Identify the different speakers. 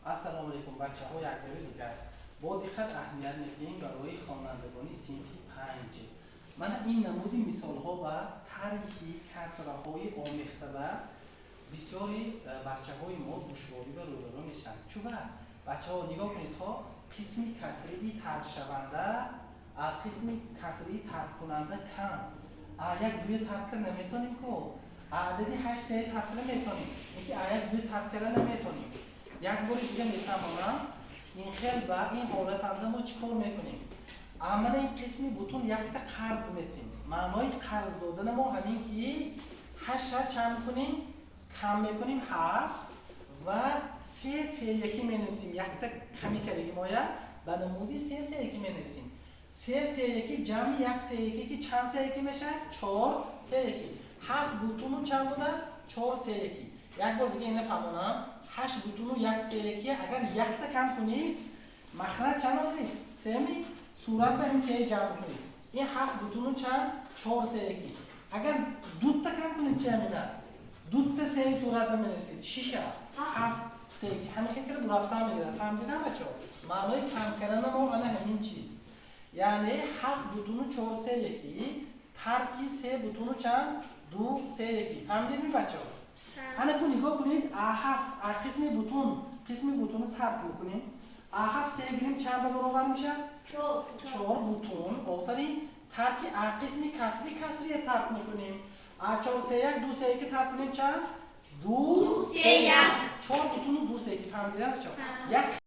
Speaker 1: Ассалому алайкум, бачаҳо. Як бори дигар бо диққат аҳамият медиҳем барои хонандагони синфи панҷ. Мана ин намуди мисолҳо ба тарҳи касраҳои омехта ба бисёри бачаҳои мо душворӣ ба рӯбарӯ мешаванд. Чуба, бачаҳо, нигоҳ кунед, хо қисми касрии таркшаванда а қисми касрии тарккунанда кам. А як дуе тарк карда наметонем ку, а адади ҳашт сее тарк карда метонем, леки а як дуе тарк карда наметонем. Як бори дига мефаҳмонам. Ин хел ба ин ҳолатанда мо чӣ кор мекунем? Амала ин қисми бутун якта қарз метем. Маънои қарз додана мо ҳамин ки ҳашта чанд мекунем? Кам мекунем ҳафт ва се сеякӣ менависем. Якта ками кардагӣ моя ба намуди се сеякӣ менависем. Се сеякӣ ҷамъи як сеякӣ ки чанд сеякӣ мешавад? Чор сеякӣ. Ҳафт бутуну чанд будааст? Чор сеякӣ. Як бор дига ина фаҳмонам: ҳашт бутуну як сеякӣ агар якта кам кунед, махраҷ чанд озид? Семи. Сурат ба ин сея ҷамъ кунед, ин ҳафт бутуну чанд? Чор сеякӣ. Агар дута кам кунед, чи? Ҳамина дута сеи сурат ба менависед, шиша ҳафт сеякӣ. Ҳамин хел карда бурафта мегирад. Фаҳмидидам, бачаҳо? Маънои кам кардана мо ана ҳамин чиз, яъне ҳафт бутуну чор сеякӣ тарки се бутуну чанд? Ду сеякӣ. Фаҳмидедми, бачаҳо? Ана ку нигоҳ кунед: а ҳафт, а қисми бутун, қисми бутуну тарк мекунем, а ҳафт се гирем, чанд ба баробар мешавад? Чор бутун. Офарин. Тарки а қисми касри, касрия тарк мекунем, а чор се як, ду се яки тарк кунем, чанд? Ду
Speaker 2: се як.
Speaker 1: Чор бутуну ду се яки. Фаҳмидам, бачаҳо? Як.